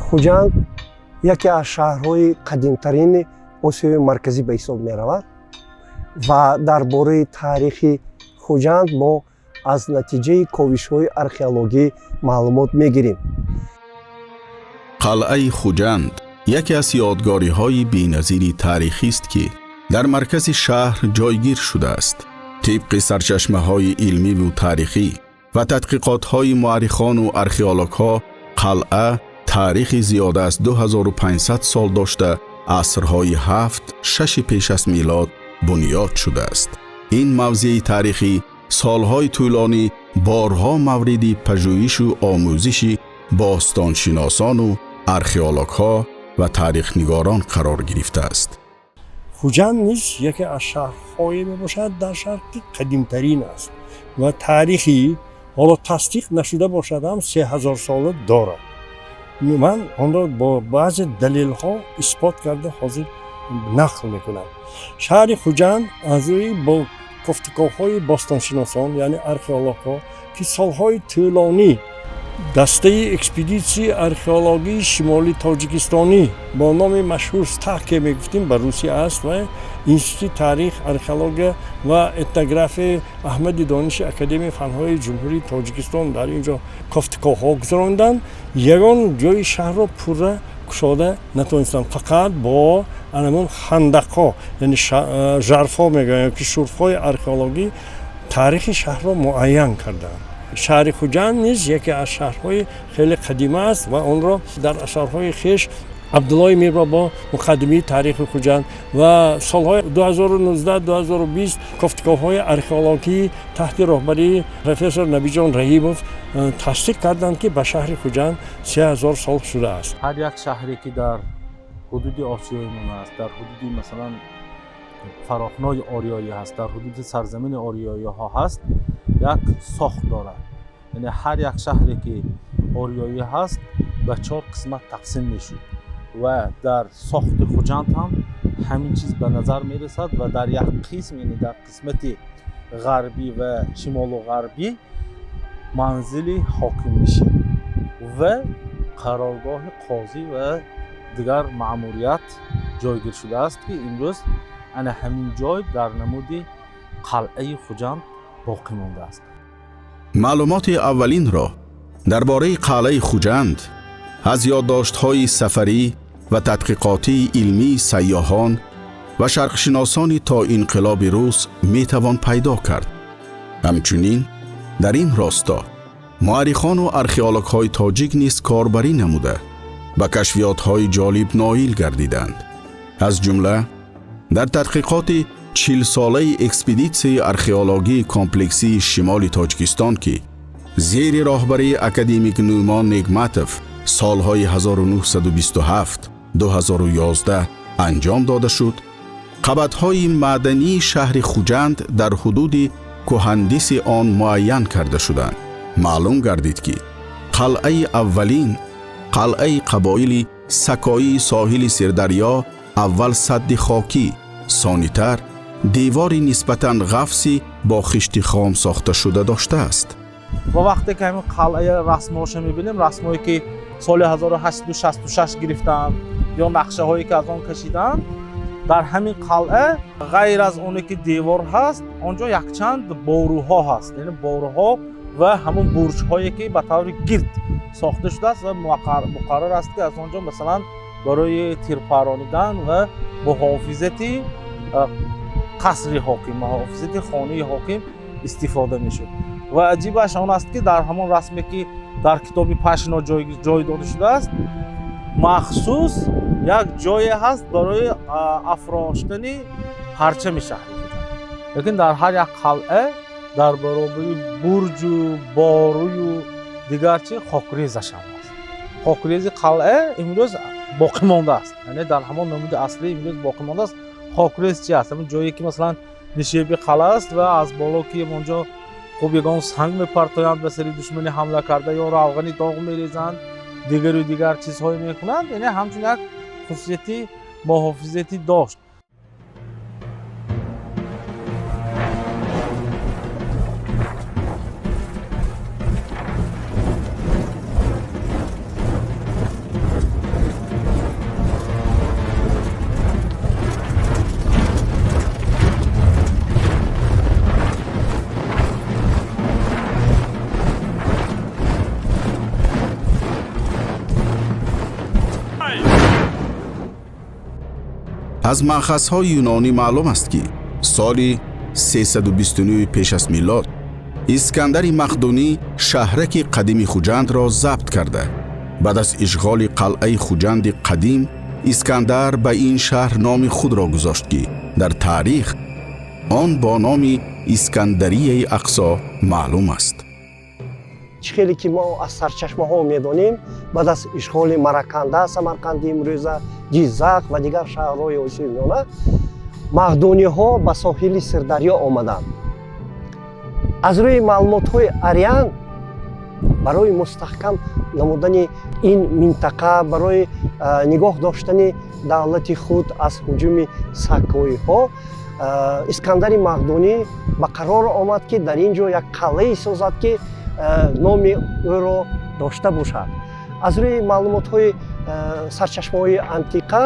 Хуҷанд яке аз шаҳрҳои қадимтарини Осиёи Марказӣ ба ҳисоб меравад ва дар бораи таърихи Хуҷанд мо аз натиҷаи ковишҳои археологӣ маълумот мегирем. Қалъаи Хуҷанд яке аз ёдгориҳои беназири таърихист, ки дар маркази шаҳр ҷойгир шудааст. Тибқи сарчашмаҳои илмиву таърихӣ ва тадқиқотҳои муаррихону археологҳо, қалъа таърихи зиёда аз 2500 сол дошта, асрҳои ҳафт шаши пеш аз милод бунёд шудааст. Ин мавзеи таърихӣ солҳои тӯлонӣ борҳо мавриди пажӯҳишу омӯзиши бостоншиносону археологҳо ва таърихнигорон қарор гирифтааст. Хуҷанд низ яке аз шаҳрҳое мебошад дар шарқ, ки қадимтарин аст ва таърихи ҳоло тасдиқ нашуда бошад ҳам, 3000 сола дорад. Ман онро бо баъзе далелҳо исбот карда, ҳозир нақл мекунам. Шаҳри Хуҷанд аз рӯи бо кофтуковҳои бостоншиносон, яъне археологҳо, ки солҳои тӯлонӣ дастаи экспедитсияи археологии шимоли тоҷикистонӣ бо номи машҳур СТАКЕ мегуфтем, ба Русия аст, ва Институти таърих, археология ва этнографияи Аҳмади Дониши Академияи фанҳои Ҷумҳурии Тоҷикистон дар ин ҷо кофтуковҳо гузаронданд, ягон ҷои шаҳрро пурра кушода натавонистанд. Фақат бо анамон хандақҳо, яъне жарфҳо мегӯянд, ки шурфҳои археологӣ таърихи шаҳрро муайян карданд. Шаҳри Хуҷанд низ яке аз шаҳрҳои хеле қадима аст ва онро дар асарҳои хеш Абдуллои Мирбобо Муқаддимии таърихи Хуҷанд ва солҳои 2019-2020 кофтуковҳои археологӣ таҳти роҳбарии профессор Набиҷон Раҳимов тасдиқ карданд, ки ба шаҳри Хуҷанд 3000 сол шудааст. Ҳар як шаҳре, ки дар ҳудуди Осиёи мон аст, дар ҳудуди, масалан, фарохнои ориёӣ ҳаст, дар ҳудуди сарзамини ориёиҳо ҳаст, як сохт дорад. Яъне ҳар як шаҳре, ки ориёӣ ҳаст, ба чор қисмат тақсим мешуд ва дар сохти Хуҷанд ҳам ҳамин чиз ба назар мерасад. Ва дар як қисм, яъне дар қисмати ғарбӣ ва шимолу ғарбӣ, манзили ҳокимнишин ва қароргоҳи қозӣ ва дигар маъмурият ҷойгир шудааст, ки имрӯз ана ҳамин ҷой дар намуди қалъаи Хуҷанд боқӣ мондааст. Маълумоти аввалинро дар бораи қалъаи Хуҷанд аз ёддоштҳои сафарӣ ва тадқиқотии илмии сайёҳон ва шарқшиносони то инқилоби рус метавон пайдо кард. Ҳамчунин дар ин росто муаррихону археологҳои тоҷик низ корбарӣ намуда, ба кашфиётҳои ҷолиб ноил гардиданд. Аз ҷумла дар тадқиқоти 40-солаи экспедитсияи археологии комплексии шимоли Тоҷикистон, ки зери роҳбарии академик Нӯъмон Негматов солҳои 1927 2011 анҷом дода шуд, қабатҳои маъдании шаҳри Хуҷанд дар ҳудуди кӯҳандиси он муайян карда шуданд. Маълум гардид, ки қалъаи аввалин, қалъаи қабоили сакоии соҳили Сирдарё, аввал садди хокӣ, сонитар девори нисбатан ғафси бо хишти хом сохташуда доштааст. Ва вақте ки ҳамин қалъаи расмҳоша мебинем, расмҳое, ки соли 1866 гирифтаанд ё нақшаҳое, ки аз он кашидаанд, дар ҳамин қалъа ғайр аз оне ки девор ҳаст, он ҷо якчанд борӯҳо ҳаст, яъне борӯҳо ва ҳамон бурҷҳое, ки ба таври гирд сохта шудааст ва муқаррар аст, ки аз он ҷо, масалан, барои тирпаронидан ва муҳофизати қасри ҳоким, муҳофизати хонаи ҳоким истифода мешуд. Ва аҷибаш он аст, ки дар ҳамон расме, ки дар китоби Пашино ҷой дода шудааст, махсус як ҷое ҳаст барои афроштани парчами шаҳри Хуҷанд. Лекин дар ҳар як қалъа дар баробари бурҷу борӯю дигар чи хокрезашам аст. Хокрези қалъа имрӯз боқӣ мондааст, яъне дар ҳамон намуди аслӣ имрӯз боқӣ мондааст. Хокрез чи аст? Ҳамин ҷое, ки, масалан, нишеби қалъа аст ва аз боло, ки онҷо хуб ягон санг мепартоянд ба сари душмани ҳамла карда ё равғани доғ мерезанд, дигару дигар чизҳое мекунанд, яъне ҳамчун як хусусияти муҳофизатӣ дошт. Аз маъхазҳои юнонӣ маълум аст, ки соли 329 пеш аз милод Искандари Мақдунӣ шаҳраки қадими Хуҷандро забт карда, баъд аз ишғоли қалъаи Хуҷанди қадим Искандар ба ин шаҳр номи худро гузошт, ки дар таърих он бо номи Искандарияи Ақсо маълум аст. Чӣ хеле ки мо аз сарчашмаҳо медонем, баъд аз ишғоли Мараканда, Самарқанди имрӯза, Ҷиззақ ва дигар шаҳрҳои Осиёи Миёна, мақдуниҳо ба соҳили Сирдарё омаданд. Аз рӯи маълумотҳои Ариан, барои мустаҳкам намудани ин минтақа, барои нигоҳ доштани давлати худ аз ҳуҷуми сакоиҳо, Искандари Мақдунӣ ба қарор омад, ки дар ин ҷо як қалъае созад, ки номи ӯро дошта бошад. Аз рӯи маълумотҳои сарчашмаҳои антиқа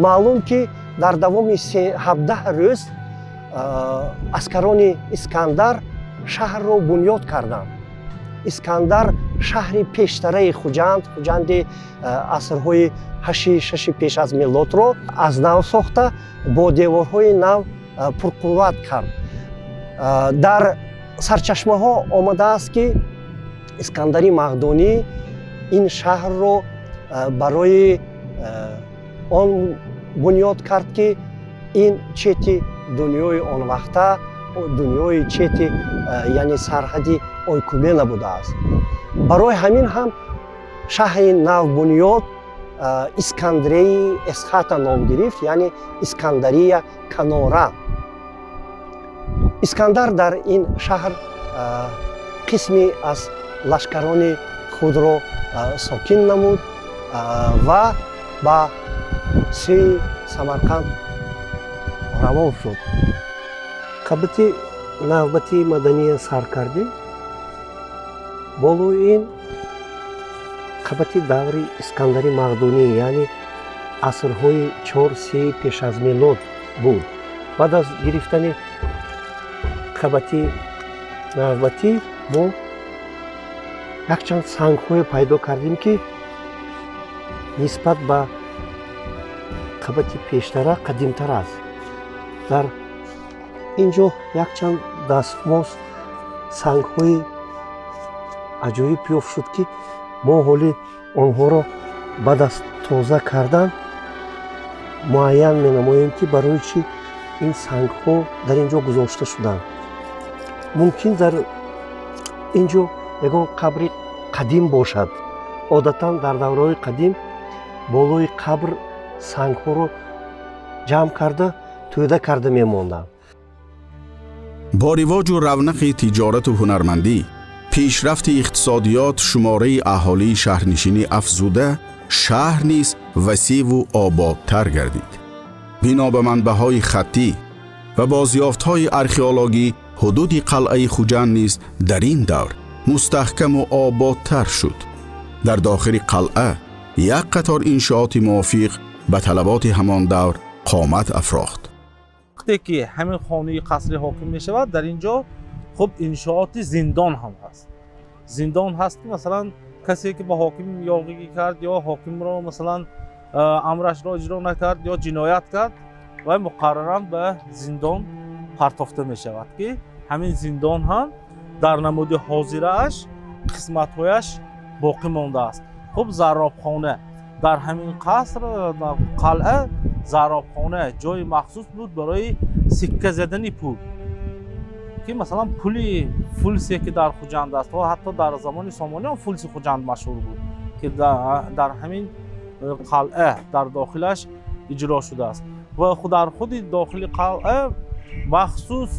маълум, ки дар давоми 17 рӯз аскарони Искандар шаҳрро бунёд карданд. Искандар шаҳри пештараи Хуҷанд, Хуҷанди асрҳои ҳашти шаши пеш аз милодро аз нав сохта, бо деворҳои нав пурқувват кард. Дар сарчашмаҳо омадааст, ки Искандари Мақдунӣ ин шаҳрро барои он бунёд кард, ки ин чети дунёи он вақта, дунёи чети, яъне сарҳади Ойкумена будааст. Барои ҳамин ҳам шаҳри навбунёд Искандреи Эсхата ном гирифт, яъне Искандария Канора. Искандар дар ин шаҳр қисме аз лашкарони худро сокин намуд ва ба сӯи Самарқанд равон шуд. Қабати навбати мадания сар кардем. Болои ин қабати даври Искандари Мақдунӣ, яъне асрҳои 4-3 пеш аз милод буд. Баъд аз гирифтани қабати навбатӣ мо якчанд сангҳое пайдо кардем, ки нисбат ба қабати пештара қадимтар аст. Дар ин ҷо якчанд дастмоз, сангҳои аҷоиб ёфт шуд, ки мо ҳоли онҳоро баъд аз тоза кардан муайян менамоем, ки барои чӣ ин сангҳо дар ин ҷо гузошта шуданд. Мумкин дар ин ҷо ягон қабри қадим бошад. Одатан дар давраҳои қадим болои қабр сангҳоро ҷамъ карда, тӯда карда мемонданд. Бо ривоҷу равнақи тиҷорату ҳунармандӣ, пешрафти иқтисодиёт, шумораи аҳолии шаҳрнишинӣ афзуда, шаҳр низ васеъву ободтар гардид. Бино ба манбаъҳои хаттӣ ва бозёфтҳои археологӣ, ҳудуди қалъаи Хуҷанд низ дар ин давр мустаҳкаму ободтар шуд. Дар дохили қалъа як қатор иншооти мувофиқ ба талаботи ҳамон давр қомат афрохт. Вақте ки ҳамин хонаи қасри ҳоким мешавад, дар ин ҷо хуб иншооти зиндон ҳам ҳаст. Зиндон ҳаст, ки масалан касе ки ба ҳоким ёғигӣ кард ё ҳокимро масалан амрашро иҷро накард ё ҷиноят кард, вай муқарраран ба зиндон партофта мешавад, ки ҳамин зиндон ҳам дар намуди ҳозирааш қисматҳояш боқӣ мондааст. Хуб, зарробхона дар ҳамин қаср, қалъа зарробхона ҷои махсус буд барои сикка задани пул, ки масалан пули фулсе, ки дар Хуҷанд аст, ҳатто дар замони Сомониён фулси Хуҷанд машҳур буд, ки дар ҳамин қалъа дар дохилаш иҷро шудааст. Ва дар худи дохили қалъа махсус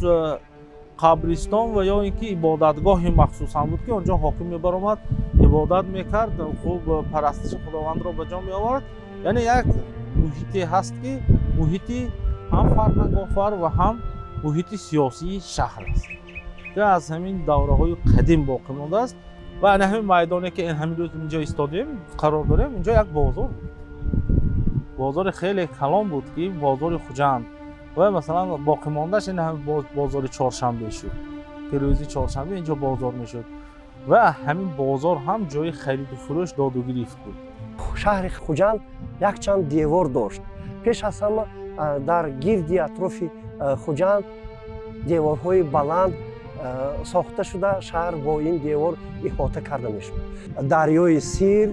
қабристон ва ё ин ки ибодатгоҳи махсус ҳам буд, ки он ҷо ҳоким мебаромад, ибодат мекард, хуб парастиши Худовандро ба ҷо меовард. Яъне як муҳите ҳаст, ки муҳити ҳам фарҳангофар ва ҳам муҳити сиёсии шаҳр аст, ки аз ҳамин давраҳои қадим боқӣ мондааст. Ва ана ҳамин майдоне, ки ҳамин рӯз инҷо истодем, қарор дорем, инҷо як бозор буд, бозори хеле калон буд, ки бозори Хуҷанд. Ва масалан боқимондааш ин ҳамин бозори чоршанбе шуд, ки рӯзи чоршанбе инҷо бозор мешуд ва ҳамин бозор ҳам ҷои хариду фурӯш, доду гирифт буд. Шаҳри Хуҷанд якчанд девор дошт. Пеш аз ҳама Дар гирди атрофи Хуҷанд деворҳои баланд сохта шуда, шаҳр бо ин девор иҳота карда мешуд. Дарёи Сир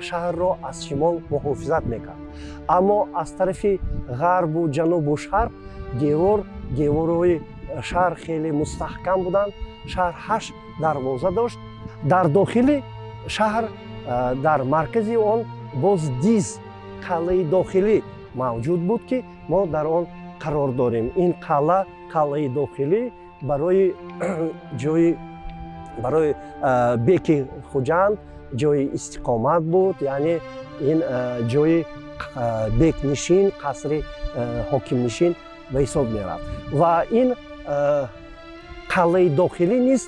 шаҳрро аз шимол муҳофизат мекард, аммо аз тарафи ғарбу ҷанубу шарқ деворҳои шаҳр хеле мустаҳкам буданд. Шаҳр ҳашт дарвоза дошт. Дар дохили шаҳр, дар маркази он боз диз, қалъаи дохилӣ мавҷуд буд, ки мо дар он қарор дорем. Ин қалъа, қалъаи дохилӣ, барои ҷои барои беки Хуҷанд ҷои истиқомат буд, яъне ин ҷои бекнишин, қасри ҳокимнишин ба ҳисоб мерафт. Ва ин қалъаи дохилӣ низ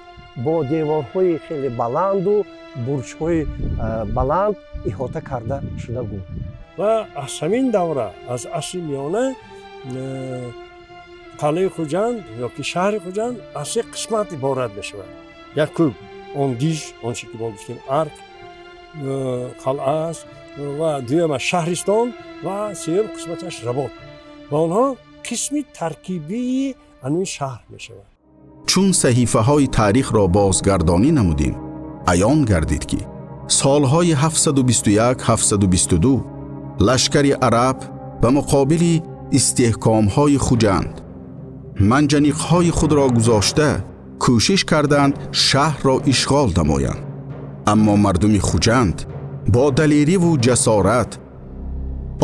бо деворҳои хеле баланду бурҷҳои баланд иҳота карда шуда буд. Ва аз ҳамин давра, аз асри миёна, қалъаи Хуҷанд ёки шаҳри Хуҷанд аз се қисмат иборат мешавад. Якум, он диз, он чи ки мо гуфтем, арк, қалъа аст, ва дуюмаш шаҳристон, ва сеюм қисматаш работ, ва онҳо қисми таркибии ҳамин шаҳр мешавад. Чун саҳифаҳои таърихро бозгардонӣ намудем, аён гардид, ки солҳои 721-722 лашкари араб ба муқобили истеҳкомҳои Хуҷанд манҷаниқҳои худро гузошта, кӯшиш карданд шаҳрро ишғол намоянд, аммо мардуми Хуҷанд бо далериву ҷасорат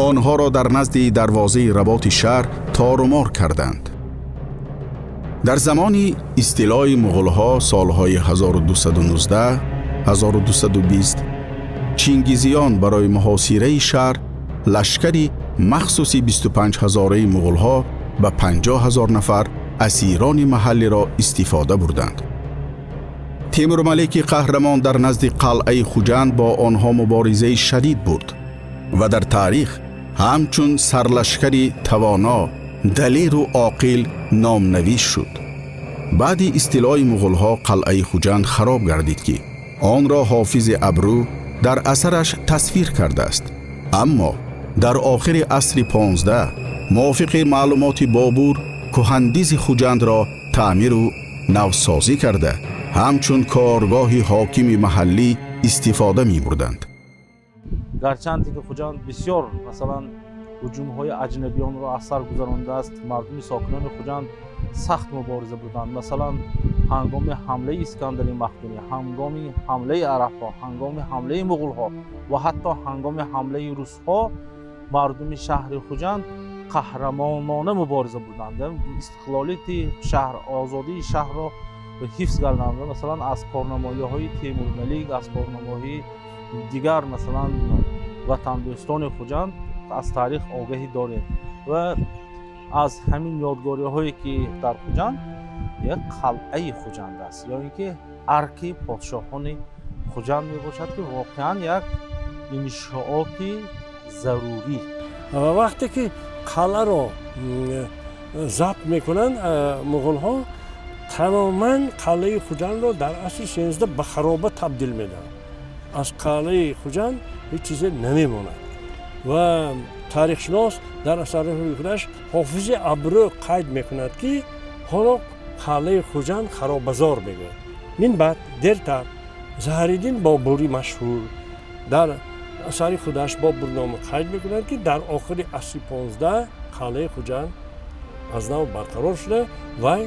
онҳоро дар назди дарвозаи работи шаҳр торумор карданд. Дар замони истилои муғулҳо, солҳои 1219-1220, чингизиён барои муҳосираи шаҳр лашкари махсуси 25 ҳазораи муғулҳо ба 50 ҳазор нафар асирони маҳаллиро истифода бурданд. Темурмалики қаҳрамон дар назди қалъаи Хуҷанд бо онҳо муборизаи шадид бурд ва дар таърих ҳамчун сарлашкари тавоно, далеру оқил номнавис шуд. Баъди истилои муғулҳо қалъаи Хуҷанд хароб гардид, ки онро Ҳофизи Абрӯ дар асараш тасвир кардааст. Аммо дар охири асри 15, мувофиқи маълумоти Бобур, кӯҳандизи Хуҷандро таъмиру навсозӣ карда, ҳамчун коргоҳи ҳокими маҳаллӣ истифода мебурданд. Гарчанде ки Хуҷанд бисёр, масалан, ҳуҷумҳои аҷнабиёнро аз сар гузарондааст, мардуми сокинони Хуҷанд сахт мубориза буданд. Масалан, ҳангоми ҳамлаи Искандари Мақдунӣ, ҳангоми ҳамлаи арабҳо, ҳангоми ҳамлаи муғулҳо ва ҳатто ҳангоми ҳамлаи русҳо мардуми шаҳри Хуҷанд қаҳрамонона мубориза буданд, истиқлолияти шаҳр, озодии шаҳрро ҳифз карданд. Масалан, аз корнамоиҳои Темурмалик, аз корнамоии дигар, масалан, ватандӯстони Хуҷанд аз таърих огаҳӣ дорем. Ва аз ҳамин ёдгориҳое ки дар Хуҷанд, як қалъаи Хуҷанд аст, ё ин ки арки подшоҳони Хуҷанд мебошад, ки воқеан як иншооти зарурӣ. Ва вақте ки қалъаро забт мекунанд муғулҳо, тамоман қалъаи Хуҷандро дар асри 13 ба хароба табдил медиҳанд. Аз қалъаи Хуҷанд ҳеҷ чизе намемонад. Ва таърихшинос дар асарҳои худаш Ҳофизи Абрӯ қайд мекунад, ки ҳоло қалъаи Хуҷанд харобазор мегӯяд. Мин баъд дертар Заҳриддин Бобурӣ машҳур дар асари худаш Бобурнома қайд мекунад, ки дар охири асри 15 қалъаи Хуҷанд аз нав барқарор шуда, вай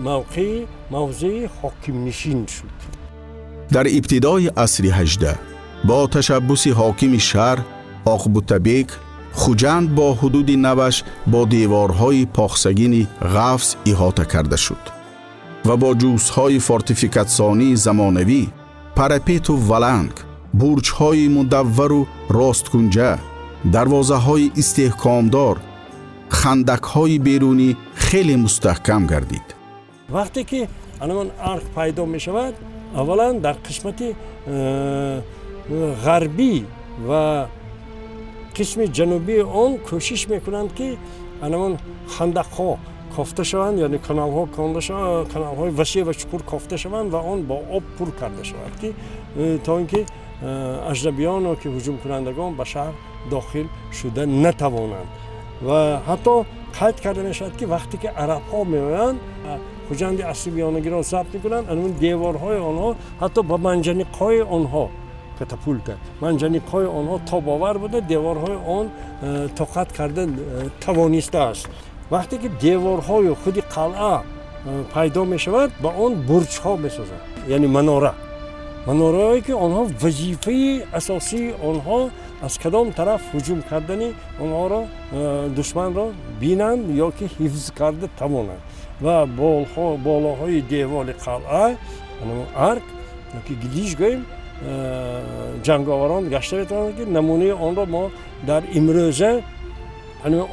мавқеи мавзеи ҳокимнишин шуд. Дар ибтидои асри 18 бо ташаббуси ҳокими шаҳр Оқбутабек, Хуҷанд бо ҳудуди наваш бо деворҳои похсагини ғафз иҳота карда шуд ва бо ҷусҳои фортификатсионии замонавӣ, парапету валанг, бурҷҳои мудаввару росткунҷа, дарвозаҳои истеҳкомдор, хандакҳои берунӣ хеле мустаҳкам гардид. Вақте ки анамон арк пайдо мешавад, аввалан дар қисмати ғарбӣ ва қисми ҷанубии он кӯшиш мекунанд, ки анамон хандақҳо кофта шаванд, яъне каналҳо конда шаванд, каналҳои васеъ ва чуқур кофта шаванд ва он бо об пур карда шавад, ки то ин ки аҷнабиёно ки ҳуҷумкунандагон ба шаҳр дохил шуда натавонанд. Ва ҳатто қайд карда мешавад, ки вақте ки арабҳо меоянд, Хуҷанди асри миёнагиро забт мекунанд, анун деворҳои онҳо ҳатто ба манҷаниқҳои онҳо, катапульта, манҷаниқҳои онҳо тобовар буда, деворҳои он тоқат карда тавонистааст. Вақте ки деворҳои худи қалъа пайдо мешавад, ба он бурҷҳо месозанд, яъне манора, манораое ки онҳо вазифаи асосии онҳо аз кадом тараф ҳуҷум кардани онҳоро, душманро бинанд ё ки ҳифз карда тавонанд. Ва болоҳои девори қалъа, арк ёки гидиш гӯем, ҷанговарон гашта метавонанд, ки намунаи онро мо дар имрӯза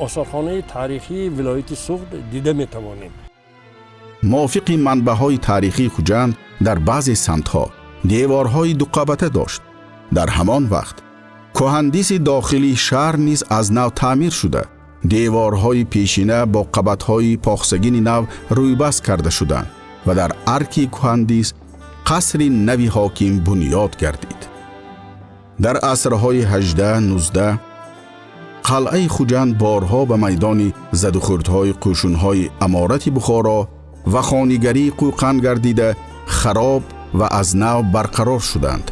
осорхонаи таърихии вилояти Суғд дида метавонем. Мувофиқи манбаъҳои таърихии, Хуҷанд дар баъзе самтҳо деворҳои дуқабата дошт. Дар ҳамон вақт кӯҳандиси дохилии шаҳр низ аз нав таъмир шуда, деворҳои пешина бо қабатҳои похсагини нав рӯйбаст карда шуданд ва дар арки кӯҳандис қасри нави ҳоким бунёд гардид. Дар асрҳои 18-19 қалъаи Хуҷанд борҳо ба майдони задухӯрдҳои қӯшунҳои аморати Бухоро ва хонигарии Қӯқанд гардида, хароб ва аз нав барқарор шуданд.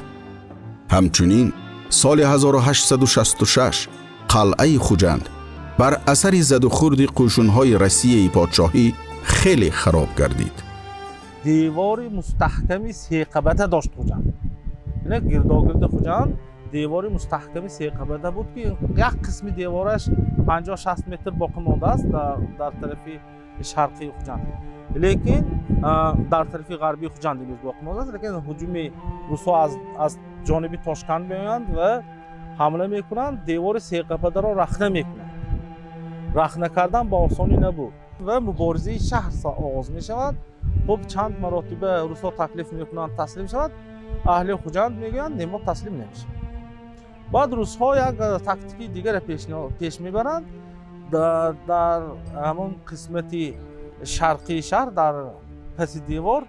Ҳамчунин соли 1866 қалъаи Хуҷанд бар асари задухӯрди қӯшунҳои Россияи подшоҳӣ хеле хароб гардид. Девори мустаҳками сеқабата дошт Хуҷанд. Гирдогирди Хуҷанд девори мустаҳками сеқабата буд, ки як қисми девораш 50-60 метр боқӣ мондааст дар тарафи шарқии Хуҷанд, лекин дар тарафи ғарбии Хуҷанд имрӯз боқӣ мондааст. Лекин ҳуҷуми русҳо аз ҷониби Тошканд меоянд ва ҳамла мекунанд, девори сеқабатаро рахна мекунанд. Рахна кардан ба осонӣ набуд ва муборизаи шаҳр оғоз мешавад. Хуб, чанд маротиба русҳо таклиф мекунанд таслим шавад. Аҳли Хуҷанд мегӯянд: не, мо таслим намешавем. Баъд русҳо як тактикаи дигаре пеш мебаранд. Дар ҳамон қисмати шарқии шаҳр, дар паси девор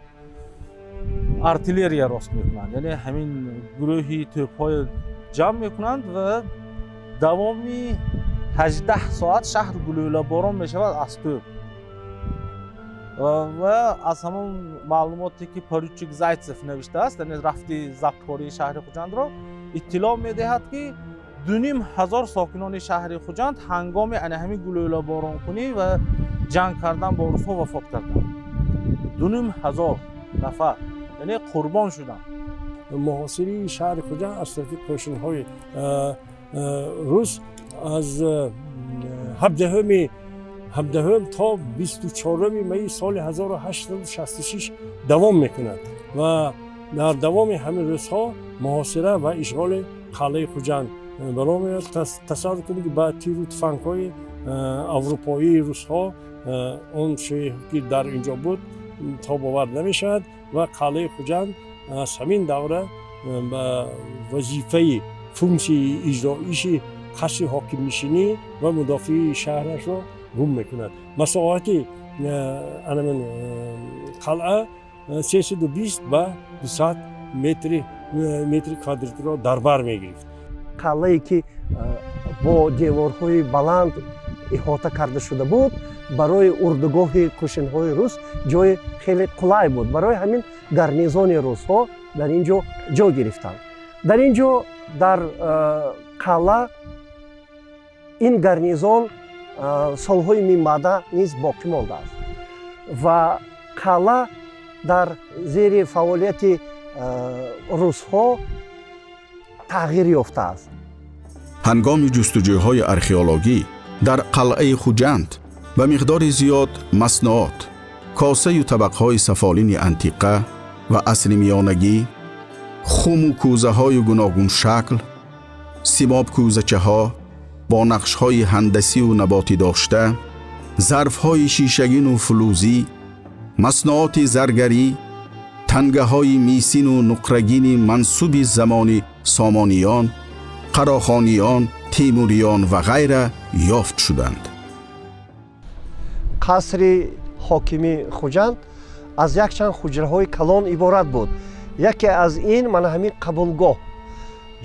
артиллерия рост мекунанд, яъне ҳамин гурӯҳи тӯбҳои ҷамъ мекунанд ва давоми 18 соат шаҳр гулӯлаборон мешавад аз тӯб. Ва аз ҳамон маълумоте, ки поручик Зайцев навиштааст, яъне рафти забткории шаҳри Хуҷандро иттилоъ медиҳад, ки 2500 сокинони шаҳри Хуҷанд ҳангоми ана ҳамин гулӯлаборонкунӣ ва ҷанг кардан бо русҳо вафот карданд. 2500 нафар, яъне қурбон шуданд. Муҳосираи шаҳри Хуҷанд аз тарафи қӯшунҳои рус аз 17 то 24 майи соли 1866 давом мекунад ва дар давоми ҳамин рӯзҳо муҳосира ва ишғоли қалъаи Хуҷанд бало меояд. Тасаввур кунед, ки ба тиру туфангҳои аврупоии русҳо он чие ки дар инҷо буд тобовар намешавад. Ва қалъаи Хуҷанд аз ҳамин давра ба вазифаи функсияи иҷроиши қасри ҳокимнишинӣ ва мудофиаи шаҳрашро гум мекунад. Масоҳати анамин қалъа 320 ба 200 метри квадратиро дар бар мегирифт. Қалъае, ки бо деворҳои баланд иҳота карда шуда буд, барои урдугоҳи қӯшинҳои рус ҷои хеле қулай буд. Барои ҳамин гарнизони русҳо дар ин ҷо ҷой гирифтанд. Дар ин ҷо, дар қалъа, ин гарнизон солҳои минбаъда низ боқӣ мондааст ва қалъа дар зери фаъолияти русҳо тағйир ёфтааст. Ҳангоми ҷустуҷӯҳои археологӣ дар қалъаи Хуҷанд ба миқдори зиёд маснуот, косаю табақҳои сафолини антиқа ва асри миёнагӣ, хуму кӯзаҳои гуногуншакл, симобкӯзачаҳо бо нақшҳои ҳандасию наботӣ дошта, зарфҳои шишагину фулузӣ, маснуоти заргарӣ, тангаҳои мисину нуқрагини мансуби замони Сомониён, Қарохониён, Тимуриён ва ғайра ёфт шуданд. Қасри ҳокими Хуҷанд аз якчанд ҳуҷраҳои калон иборат буд. Яке аз ин мана ҳамин қабулгоҳ,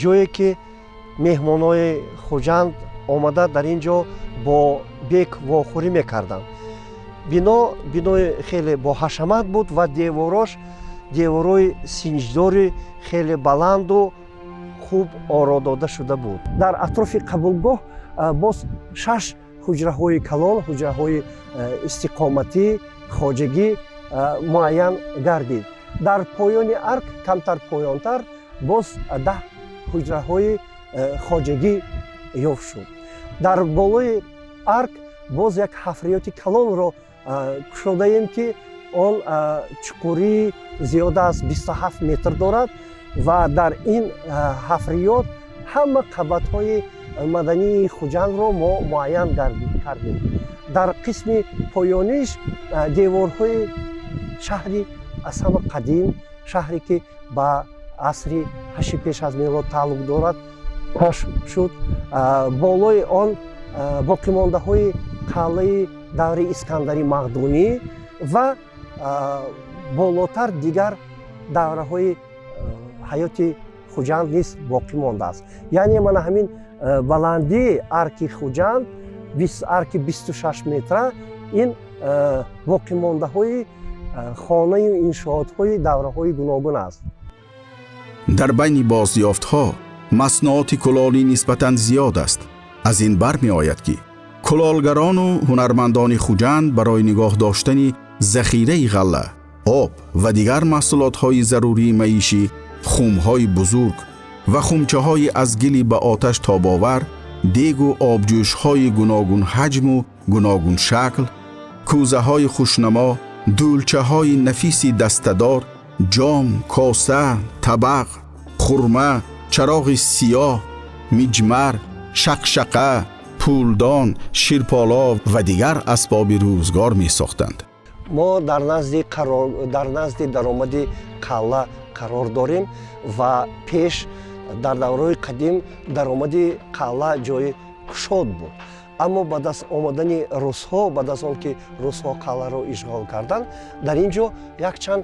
ҷое ки меҳмонои Хуҷанд Омада дар ин ҷо бо бек вохӯрӣ мекарданд. Бино бинои хеле боҳашамат буд ва деворош деворои синҷдори хеле баланду хуб оро дода шуда буд. Дар атрофи қабулгоҳ боз шаш ҳуҷраҳои калон, ҳуҷраҳои истиқоматӣ, хоҷагӣ муайян гардид. Дар поёни арк, камтар поёнтар, боз 10 ҳуҷраҳои хоҷагӣ ёфт шуд. Дар болои арк боз як ҳафриёти калонро кушодаем, ки он чуқурии зиёда аз 27 метр дорад ва дар ин ҳафриёт ҳама қабатҳои мадании Хуҷандро мо муайян кардем. Дар қисми поёниш деворҳои шаҳри аз ҳама қадим, шаҳре ки ба асри ҳашти пеш аз мелод тааллуқ дорад, кашф шуд. Болои он боқимондаҳои қалъаи даври Искандари Мақдунӣ ва болотар дигар давраҳои ҳаёти Хуҷанд низ боқӣ мондааст. Яъне мана ҳамин баландии арки Хуҷанд, арки 26 метра, ин боқимондаҳои хонаю иншоотҳои давраҳои гуногун аст. Дар байни бозёфтҳо маснуоти кулолӣ нисбатан зиёд аст. Аз ин бармеояд, ки кулолгарону ҳунармандони Хуҷанд барои нигоҳ доштани захираи ғалла, об ва дигар маҳсулотҳои зарурии маишӣ хумҳои бузург ва хумчаҳои аз гили ба оташ тобовар, дегу обҷӯшҳои гуногунҳаҷму гуногуншакл, кӯзаҳои хушнамо, дӯлчаҳои нафиси дастадор, ҷом, коса, табақ, хурма, чароғи сиёҳ, миҷмар, шақшақа, пулдон, ширполо ва дигар асбоби рӯзгор месохтанд. Мо дар назди даромади қалъа қарор дорем ва пеш, дар давраҳои қадим, даромади қалъа ҷои кушод буд. Аммо баъд аз омадани русҳо, баъд аз он ки русҳо қалъаро ишғол карданд, дар ин ҷо якчанд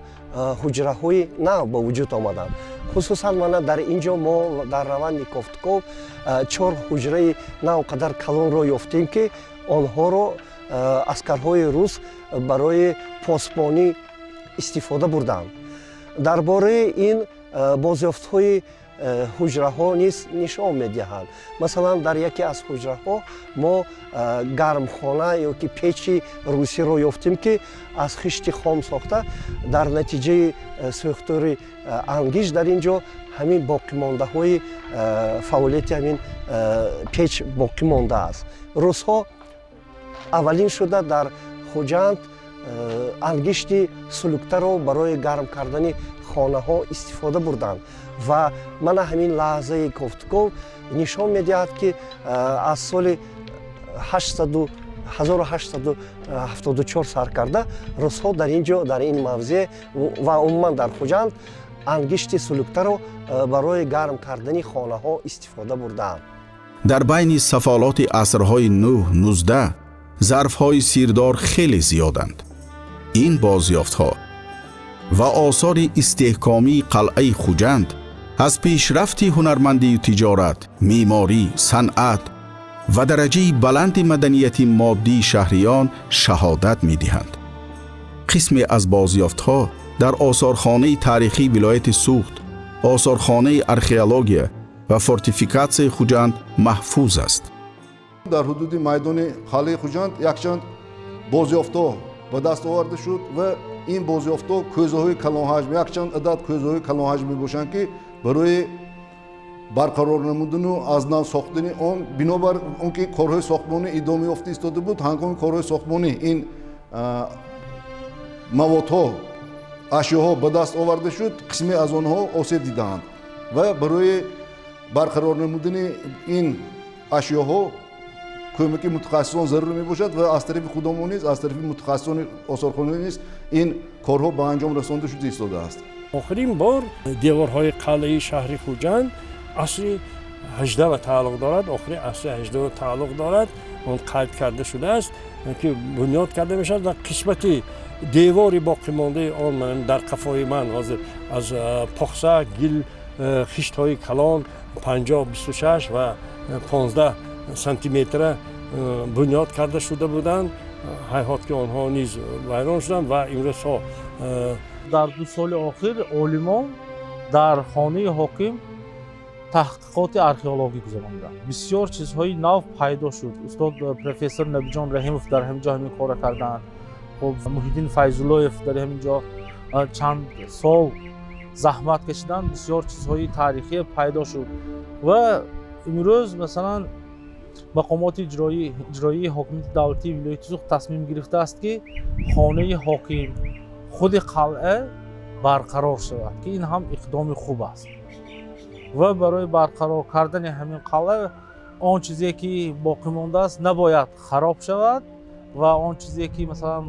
ҳуҷраҳои нав ба вуҷуд омаданд. Хусусан мана дар ин ҷо мо дар раванди кофтуков чор ҳуҷраи нав қадар калонро ёфтем, ки онҳоро аскарҳои рус барои посбонӣ истифода бурданд. Дар бораи ин бозёфтҳои ҳуҷраҳо низ нишон медиҳанд. Масалан, дар яке аз ҳуҷраҳо мо гармхона ё ки печи русиро ёфтем, ки аз хишти хом сохта, дар натиҷаи сӯхтори ангишт дар ин ҷо ҳамин боқимондаҳои фаъолияти ҳамин печ боқӣ мондааст. Русҳо аввалин шуда дар Хуҷанд ангишти сулуктаро барои гарм кардани хонаҳо истифода бурданд ва мана ҳамин лаҳзаи кофтуков нишон медиҳад, ки аз соли 1874 сар карда русҳо дар ин ҷо, дар ин мавзеъ ва умуман дар Хуҷанд ангишти сулуктаро барои гарм кардани хонаҳо истифода бурдаанд. Дар байни сафолоти асрҳои 9-19 зарфҳои сирдор хеле зиёданд. Ин бозёфтҳо ва осори истеҳкомии қалъаи Хуҷанд аз пешрафти ҳунармандию тиҷорат, меъморӣ, санъат ва дараҷаи баланди маданияти моддии шаҳриён шаҳодат медиҳанд. Қисме аз бозёфтҳо дар осорхонаи таърихии вилояти Суғд, осорхонаи археология ва фортификатсияи Хуҷанд маҳфуз аст. Дар ҳудуди майдони қалъаи Хуҷанд якчанд бозёфтҳо ба даст оварда шуд ва ин бозёфтҳо кӯзаҳои калонҳаҷм, якчанд адад кӯзаҳои калонҳаҷм мебошанд, ки барои барқарор намудану аз нав сохтани он, бинобар он ки корҳои сохтмонӣ идома ёфта истода буд, ҳангоми корҳои сохтмонӣ ин маводҳо, ашёҳо ба даст оварда шуд. Қисме аз онҳо осеб дидаанд ва барои барқарор намудани ин ашёҳо кӯмаки мутахассисон зарур мебошад ва аз тарафи худамон низ, аз тарафи мутахассисони осорхона низ ин корҳо ба анҷом расонда шуда истодааст. Охирин бор деворҳои қалъаи шаҳри Хуҷанд асри 18 тааллуқ дорад, охири асри 18 тааллуқ дорад. Он қайд карда шудааст, ки бунёд карда мешавад ва қисмати девори боқимондаи он дар қафои ман ҳозир аз похса, гил, хиштҳои калон 50, 26 ва 15. сантиметра бунёд карда шуда буданд. Ҳайҳот ки онҳо низ вайрон шуданд ва имрӯзҳо Дар 2 соли охир олимон дар хонаи ҳоким таҳқиқоти археологӣ гузаронданд. Бисёр чизҳои нав пайдо шуд. Устод профессор Набиҷон Раҳимов дар ҳамин ҷо ҳамин корро карданд. Хуб, Муҳиддин Файзуллоев дар ҳамин ҷо чанд сол заҳмат кашиданд, бисёр чизҳои таърихӣ пайдо шуд. Ва имрӯз, масалан, мақомоти иҷроии ҳокимияти давлатии вилояти Суғд тасмим гирифтааст, ки хонаи ҳоким, худи қалъа барқарор шавад, ки ин ҳам иқдоми хуб аст. Ва барои барқарор кардани ҳамин қалъа он чизе ки боқӣ мондааст, набояд хароб шавад ва он чизе ки, масалан,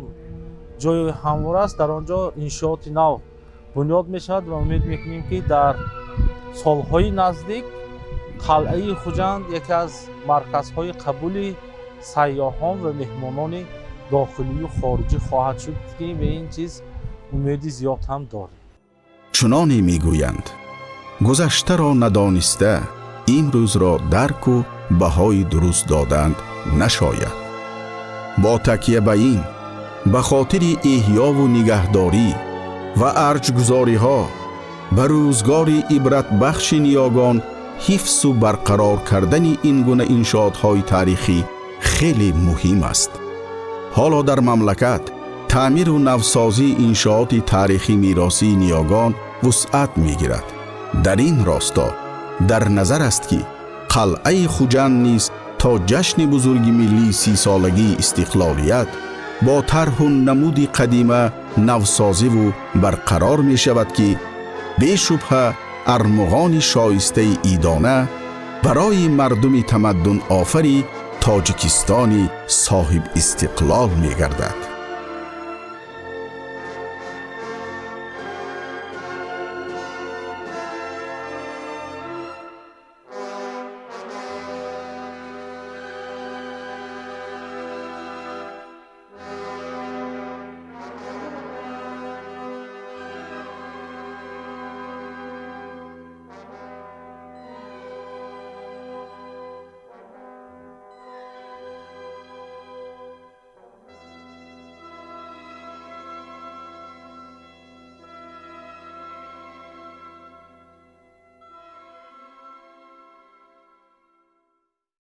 ҷои ҳамвор аст, дар он ҷо иншооти нав бунёд мешавад. Ва умед мекунем, ки дар солҳои наздик қалъаи Хуҷанд яке аз марказҳои қабули сайёҳон ва меҳмонони дохилию хориҷӣ хоҳад шуд, ки ба ин чиз умеди зиёд ҳам дорем. Чуноне мегӯянд: гузаштаро надониста, имрӯзро дарку баҳои дуруст доданд нашояд. Бо такя ба ин, ба хотири эҳёву нигаҳдорӣ ва арҷгузориҳо ба рӯзгори ибратбахши ниёгон, ҳифзу барқарор кардани ин гуна иншоотҳои таърихӣ хеле муҳим аст. Ҳоло дар мамлакат таъмиру навсозии иншооти таърихӣ меросии ниёгон вусъат мегирад. Дар ин росто дар назар аст, ки қалъаи Хуҷанд низ то ҷашни бузурги миллии 30-солагии истиқлолият бо тарҳу намуди қадима навсозиву барқарор мешавад, ки бешубҳа армуғони шоистаи идона барои мардуми тамаддунофари Тоҷикистони соҳибистиқлол мегардад.